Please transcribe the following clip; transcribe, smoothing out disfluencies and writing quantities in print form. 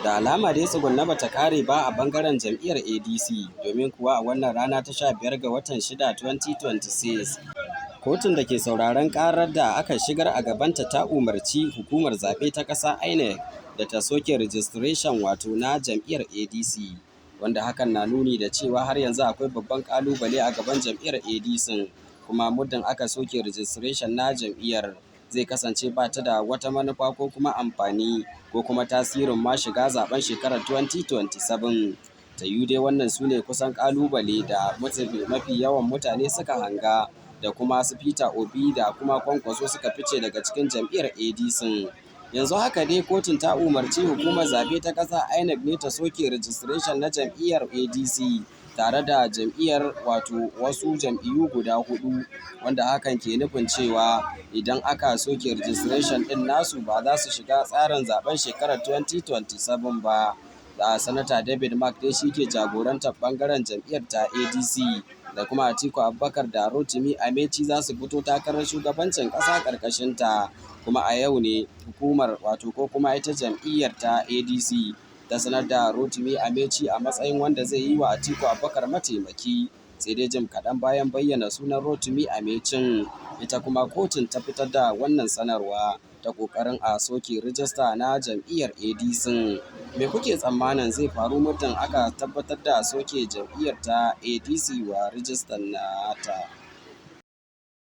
Da alama dai tsugunne bata kare ba a bangaren jam'iyyar ADC, domin kuwa a wannan rana ta 15 ga watan 6, 2026, kotun da ke sauraron karar da aka shigar a gabanta ta umarci hukumar zaɓe ta ƙasa INEC da ta soke registration wato na jam'iyyar ADC, wanda hakan na nuni da cewa har yanzu akwai babban ƙalubale a gaban jam'iyyar ADC. Kuma muddin aka soke registration na jam'iyyar, zai kasance ba ta da wata manufa ko kuma amfani ko kuma tasirin ma shiga zaben shekarar 2027. Ta yiwu dai wannan su ne kusan kalubale da mafi yawan mutane suka hanga, da kuma su Peter Obi da kuma Kwankwaso suka fice daga cikin jam'iyyar ADC. Yanzu haka dai kotun ta umarci hukumar zaɓe ta ƙasa INEC ne ta soke registration na jam'iyyar ADC tare da jam'iyyar, wato wasu jam'iyyu guda hudu, wanda hakan ke nufin cewa idan aka soke registration din nasu, ba za su shiga tsarin zaben shekarar 2027 ba. Da Sanata David Mark dai shi ke jagorantar bangaren jam'iyyar ta ADC, da kuma Atiku Abubakar da Rotimi Amaechi za su fito takarar shugabancin kasa karkashin ta. Kuma a yau ne hukumar, wato ko kuma ita jam'iyyar ta ADC, ta sanar da Rotimi Amaechi a matsayin wanda zai yi wa Atiku Abubakar mataimaki. Sai dai jim kaɗan bayan bayyana sunan Rotimi Amaechin, ita kuma kotun ta fitar da wannan sanarwa ta ƙoƙarin a soke rijista na jam'iyyar ADC. Me kuke tsammanin zai faru muddin aka tabbatar da soke jam'iyyar ta ADC wa rijistar nata?